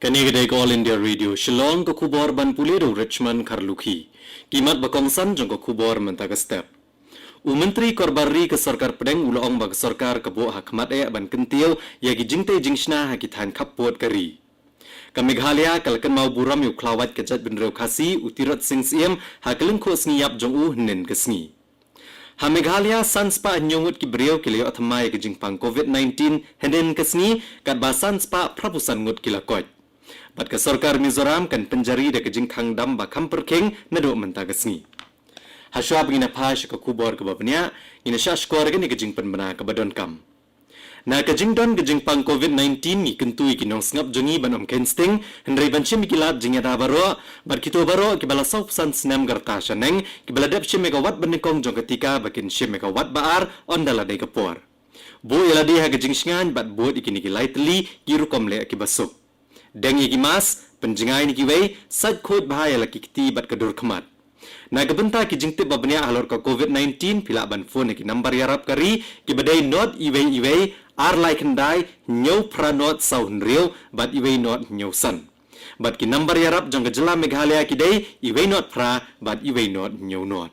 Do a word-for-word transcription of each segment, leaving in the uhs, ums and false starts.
Kane ka dei ka All India Radio Shillong, ka khubor ban pule da u Richmond Kharlukhi. Ki mat ba kongsan jong ka khubor mynta ka step. U Myntri Korbar Ri ka Sorkar Pdeng u la ong ba ka sorkar ka buh ha khmat eh ban kyntiew ïa ki jingtei jingshna ha ki thaiñ khappud ka ri. Ka Meghalaya ka la kynmaw burom ïa u khlawait ka jaitbynriew Khasi u Tirot Sing Syiem ha ka lyngkhuh sngi ïap jong u hynnin ka sngi. Ha Meghalaya san spah hynñiew ngut ki briew ki la ïoh thymmai ïa ka jingpang COVID nineteen hynnin ka sngi, katba san spah phra phew san ngut ki la koit. Bad ka sorkar Mizoram kan pynjari da ka jingkhang dam ba kham pyrkhing naduh mynta ka sngi. Hashwa ba ngin ïa phai sha ka khubor kaba bniah, ngin ïa shah shkor ïa kane ka jingpynbna kaba donkam. Na ka jingdon ka jingpang COVID nineteen, ngi kyntu ïa ki nongsngap jong ngi ban ym kheiñ sting, hynrei ban shim ïa ki lad jingïada baroh, bad kito baroh kiba la saw phew san snem ka rta shaneng, kiba la dep shim ïa ka wat banyngkong jong ka tika ba kin shim ïa ka wat ba ar, ynda la dei ka por. Buh ïa lade ha ka jingshngaiñ bad bud ïa kine ki lai tylli ki rukom leh kiba suk. Deng ïa ki mask, pynjngai na kiwei, sait khuid bha ïa la ki kti bad ka dur khmat. Na ka bynta ki jingtip ba bniah halor ka COVID nineteen, phi lah ban phone ïa ki nambar ïarap ka ri, kiba dei nod iwei iwei, ar lai khyndai, hynñiew phra nod saw hynriew, bad iwei nod hynñiew san. Bad ki nambar ïarap jong ka jylla Meghalaya ki dei, iwei nod phra, bad iwei nod hynñiew nod.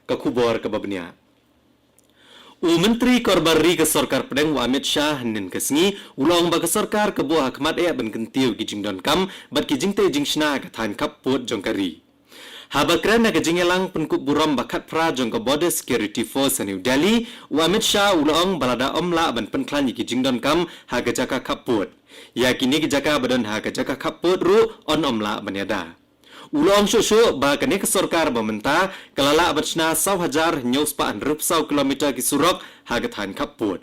Ka khubor kaba bniah. U Myntri Korbar Ri ka Sorkar Pdeng u Amit Shah hynnin ka sngi, u la ong ba ka sorkar ka buh ha khmat eh ban kyntiew ïa ki jingdonkam, bad ki jingtei jingshna ha ka thaiñ khappud jong ka ri. Haba kren ha ka jingïalang pynkup burom ba khatphra jong ka Border Security Force ha New Delhi, u Amit Shah u la ong ba lada ym lah ban pynkhlaiñ ïa ki jingdonkam ha ka jaka khappud, ïa kine ki jaka ba don ha ka jaka khappud ruh yn ym lah ban ïada. U la ong shuh shuh ba kane ka sorkar ba mynta, ka la lah ban shna saw hajar hynñiew spah hynriew phew saw kilometer ki surok ha ka thaiñ khappud.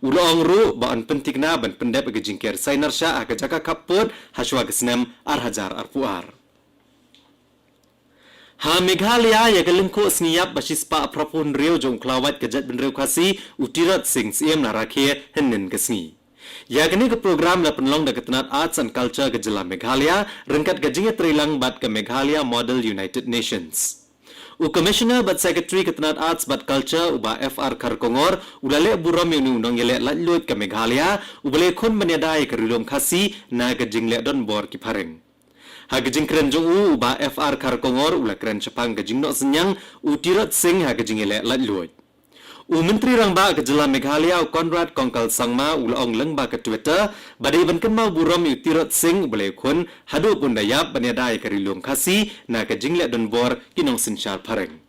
U la ong ruh ba yn pynthikna ban pyndep ïa ka jingker sainar shah ha ka jaka khappud hashwa ka snem ar hajar arphew ar. Ha Meghalaya, ïa ka lyngkhuh sngi ïap ba shispah phra phew hynriew jong u khlawait ka jaitbynriew Khasi u Tirot Sing Syiem la rakhe hynnin ka sngi. Ïa kane ka program la pynlong da ka tnat Arts and Culture ka jylla Meghalaya, ryngkat ka jingïatreilang bad ka Meghalaya Model United Nations. U Commissioner bad Secretary ka tnat Arts bad Culture u Bah F R Kharkongor, u la leh burom ïa une u nongïaleh laitluid ka Meghalaya, uba la ïakhun ban ïada ïa ka Ri Lum Khasi na ka jingleh donbor ki phareng. Ha ka jingkren jong u, u Bah F R Kharkongor u la kren shaphang ka jingnoh synñiang u Tirot Sing ha ka jingïaleh laitluid. U Myntri Rangbah ka jylla Meghalaya u Conrad Kongkal Sangma u la ong lyngba ka Twitter, ba dei ban kynmaw burom ïa u Tirot Sing uba la ïakhun haduh ba un da ïap ban ïada ïa ka Ri Lum Khasi na ka jingleh donbor ki nongsynshar phareng.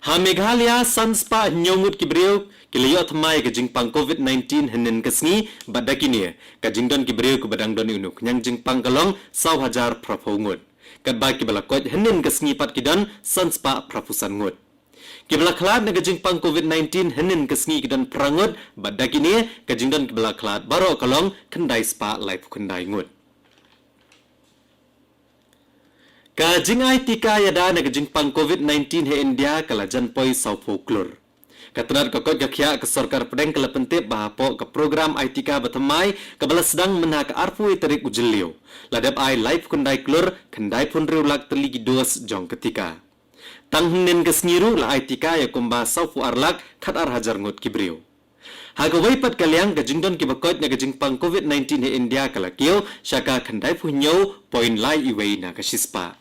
Ha Meghalaya, san spah hynñiew ngut ki briew ki la ïoh thymmai ïa ka jingpang COVID nineteen hynnin ka sngi, bad da kine, ka jingdon ki briew kiba dang don ïa une u khñiang jingpang ka long saw hajar phra phew ngut. Katba kiba la koit hynnin ka sngi pat ki don san spah phra phew san ngut. Kiba la khlad na ka jingpang COVID nineteen hynnin ka sngi ki don phra ngut, bad da kine, ka jingdon kiba la khlad baroh ka long khyndai spah laiphew khyndai ngut. Ka jingai tika ïada na ka jingpang COVID nineteen ha India ka la jan poi saw phew klur. Ka tnat ka koit ka khiah ka Sorkar Pdeng ka la pyntip ba hapoh ka program ai tika ba thymmai kaba la sdang mynha ka arphew tarik u Jylliew, la dep ai laiphew khyndai klur khyndai phew hynriew lak tylli ki dos jong ka tika. Tang hynnin ka sngi ruh la ai tika ïa kumba saw phew ar lak khat ar hajar ngut ki briew. Ha kawei pat ka liang, ka jingdon kiba koit na ka jingpang COVID nineteen ha India ka la kiew sha ka khyndai phew hynñiew point lai iwei na ka shispah.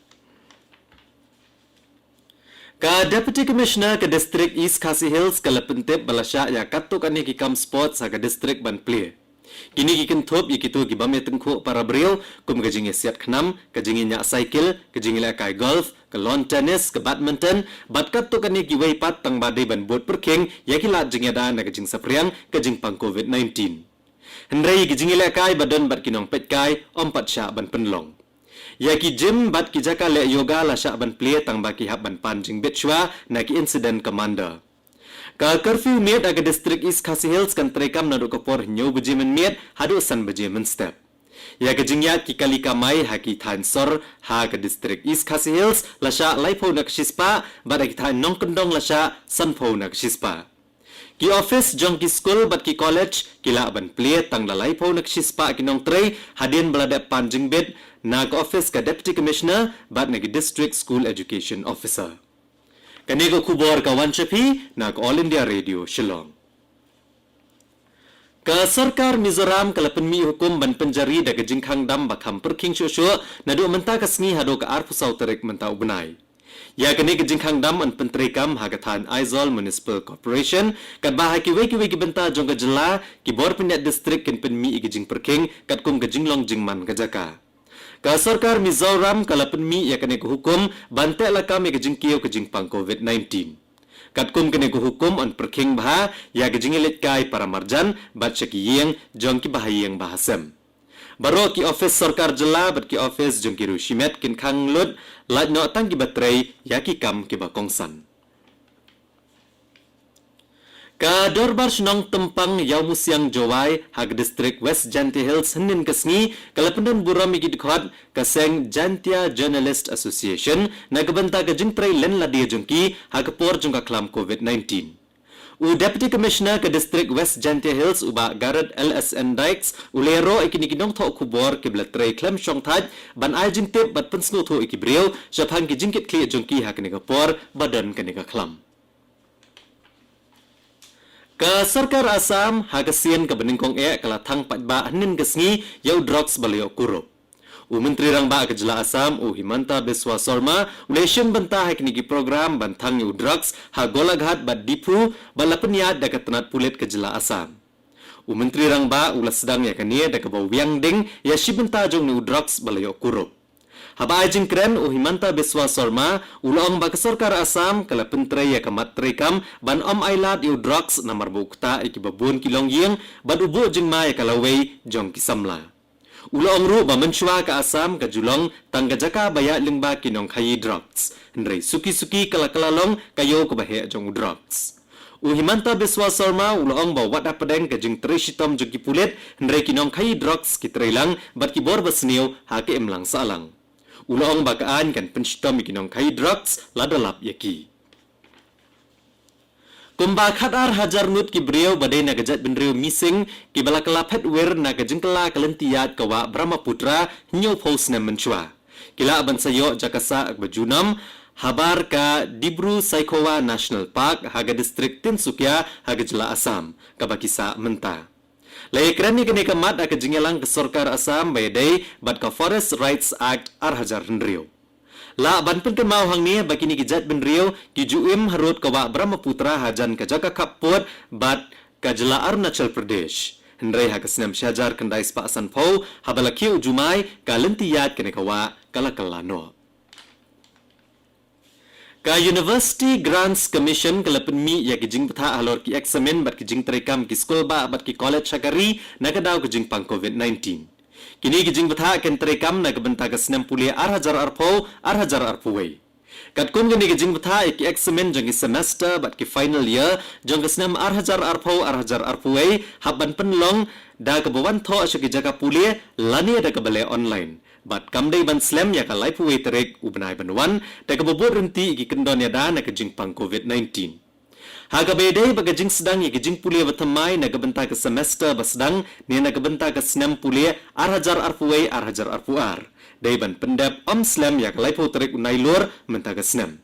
Ka Deputy Commissioner ka District East Khasi Hills ka la pyntip ba la shah ïa katto katne ki kam sports ha ka district ban plie. Kine ki kynthup ïa kito ki bym ïatyngkhuh para briew, kum ka jingïasiat khnam, ka jingïañiah cycle, ka jingïalehkai golf, ka lawn tennis, ka badminton, bad katto katne kiwei pat, tang ba dei ban bud pyrkhing ïa ki lad jingïada na ka jingsaphriang ka jingpang COVID nineteen. Hynrei ïa ki jingïalehkai ba don bad ki nongpeitkai ym pat shah ban pynlong. Ïa ki gym bad ki jaka leh yoga la shah ban plie, tang ba ki hap ban pan jingbit shuwa na ki incident commander. Ka curfew miet ha ka District East Khasi Hills kan treikam naduh ka por hynñiew baje mynmiet haduh san baje mynstep. Ïa ka jingïaid ki kali kamai ha ki thaiñ sor ha ka District East Khasi Hills la shah laiphew na ka shispah, bad ha ki thaiñ nongkyndong la shah sanphew na ka shispah. Ki office jong ki skul bad ki college ki lah ban plie tang da laiphew na ka shispah ki nongtrei, hadien ba la dep pan jingbit na ka office ka Deputy Commissioner bad na ki District School Education Officer. Kane ka khubor ka wan sha phi na ka All India Radio Shillong. Ka sorkar Mizoram ka la pynmih hukum ban pynjari da ka jingkhang dam ba kham pyrkhing shuh shuh naduh mynta ka sngi haduh ka arphew saw tarik mynta u bnai. Ïa kane ka jingkhang dam yn pyntreikam ha ka thaiñ Aizawl Municipal Corporation, katba ha kiwei kiwei ki bynta jong ka jylla, ki bor pynïaid district kin pynmih ïa ka jingpyrkhing katkum ka jinglong jingman ka jaka. Ka sorkar Mizoram ka la pynmih ïa kane ka hukum ban teh lakam ïa ka jingkiew ka jingpang COVID nineteen. Katkum kane ka hukum yn pyrkhing bha ïa ka jingïaleit kai para marjan bad sha ki ïing jong ki bahaïing bahasem. Baroh ki ophis sorkar jylla bad ki ophis jong ki riew shimet kin khang lut, lait noh tang kiba trei ïa ki kam kiba kongsan. Ka Dorbar Shnong Tympang Ïawmusiang Jowai ha ka district West Jaintia Hills hynnin ka sngi ka la pyndon burom ïa ki dkhot ka seng Jaintia Journalist Association na ka bynta ka jingtrei len lade jong ki ha ka por jong ka khlam COVID nineteen. U Deputy Commissioner ka district West Jaintia Hills u Bah Garod L S N Dykes u la ïaroh ïa kine ki nongthoh khubor kiba la trei khlem shongthait ban ai jingtip bad pynsngewthuh ïa ki briew shaphang ki jingkitkhlieh jong ki ha kane ka por ba don kane ka khlam. Ka sorkar Assam ha ka sien kaba nyngkong eh ka la thang paidbah hynnin ka sngi ïa u drugs ba la ïoh kurup. U Myntri Rangbah ka jylla Assam u Himanta Biswa Sarma u la ïashim bynta ha kine ki program ban thang ïa u drugs ha Golaghat bad Diphu bad la pynïaid da ka tnat pulit ka jylla Assam. U Myntri Rangbah u la sdang ïa kane da kaba wiang ding ïa shi bynta jong une u drugs ba la ïoh kurup. Haba ai jingkren u Himanta Biswa Sarma u la ong ba ka sorkar Assam ka la pyntrei ïa ka mat treikam ban ym ailad ïa u drugs namar ba u ktah ïa kiba bun ki longïing bad u buh jingma ïa ka lawei jong ki samla. U la ong ruh ba mynshuwa ka Assam ka ju long tang ka jaka ba ïaid lyngba ki nongkhaïi drugs, hynrei suki suki ka la kylla long ka ïew kaba heh jong u drugs. U Himanta Biswa Sarma u la ong ba wat hapdeng ka jingtrei shitom jong ki pulit, hynrei ki nongkhaïi drugs ki trei lang bad ki bor ba sniew ha ka imlang sahlang. U la ong ba ka aiñ kan pynshitom ïa ki nongkhaïi drugs lada lap ïa ki. Kumba khatar hajar ngut ki briew ba dei na ka jaitbynriew Mising kiba la kylla phet wir na ka jingkylla ka lynti ïaid ka wah Brahmaputra hynñiewphew snem mynshuwa, ki lah ban sa ïoh jaka sah kaba junom habar ka Dibru Saikhowa National Park ha ka district Tinsukia ha ka jylla Assam, kaba ki sah mynta. La ïakren ïa kane ka mat ha ka jingïalang ka sorkar Assam ba ïadei bad ka Forest Rights Act ar hajar hynriew. Lah ban pynkynmaw hangne ba kine ki jaitbynriew ki ju im harud ka wah Brahmaputra hajan ka jaka khappud bad ka jylla Arunachal Pradesh. Hynrei ha ka snem shi hajar khyndai spah sanphew haba la khie u jumai, ka lynti ïaid kane ka wah ka la kylla noh. Ka University Grants Commission ka la pynmih ïa ki jingbthah halor ki eksamin bad ki jingtreikam ki skulbah bad ki college ha ka ri na ka daw ka jingpang COVID nineteen. Kine ki jingbthah kin treikam na ka bynta ka snem pule ar hajar arphew, ar hajar arphew wei. Katkum kine ki jingbthah ïa ki eksamin jong ki semester bad ki final year jong ka snem ar hajar arphew, ar hajar arphew wei hap ban pynlong da kaba wan thoh sha ki jaka pule lane da kaba leh online. Bad kam dei ban slem ïa ka laiphew wei tarik u bnai ban wan da kaba bud ryntih ïa ki kyndon ïada na ka jingpang COVID nineteen. Ha kaba ïadei bad ka jingsdang ïa ka jingpule ba thymmai na ka bynta ka semester ba sdang ne na ka bynta ka snem pule ar hajar arphew wei, ar hajar arphew ar, dei ban pyndep ym slem ïa ka laiphew tarik u Nailur mynta ka snem.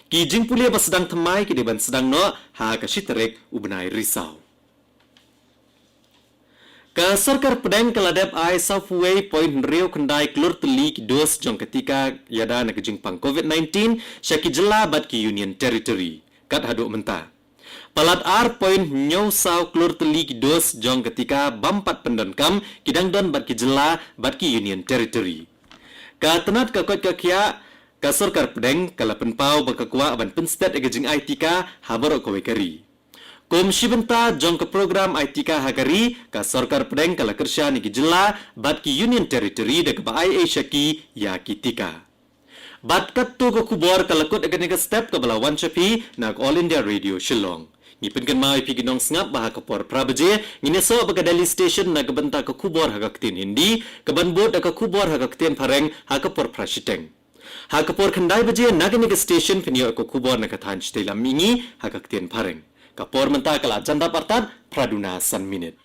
Ki jingpule ba sdang thymmai ki dei ban sdang noh ha ka shi tarik u bnai Risaw. Ka sorkar pdeng ka la dep ai sawphew wei point hynriew khyndai klur tylli ki dos jong ka tika ïada na ka jingpang COVID nineteen sha ki jylla bad ki Union Territory kat haduh mynta. Palat ar point hynñiew saw klur tylli ki dos jong ka tika bym pat pyndonkam ki dang don bad ki jylla bad ki Union Territory. Ka tnat ka koit ka khiah ka sorkar pdeng ka la pynpaw ba ka kwah ban pynstet ïa ka jingai tika ha baroh kawei ka ri. Kum shi bynta jong ka program ai tika ha ka ri, ka sorkar pdeng ka la kyrshan ïa ki jylla bad ki Union Territory da kaba ai ei sha ki ïa ki tika. Bad katto ka khubor ka la kut ha kane ka step kaba la wan sha phi na ka All India Radio Shillong. Ngi pynkynmaw ïa phi ki nongsngap ba ha ka por phra baje ngin ïasoh bad ka Delhi Station na ka bynta ka khubor ha ka ktien Hindi, kaban bud da ka khubor ha ka ktien Phareng ha ka por phra shiteng. Ha ka por khyndai baje na kane ka station phin ïoh ka khubor na ka thaiñ shatei lam mihngi ha ka ktien Phareng. Ka por mynta ka la jan dap artat phra duna san minit.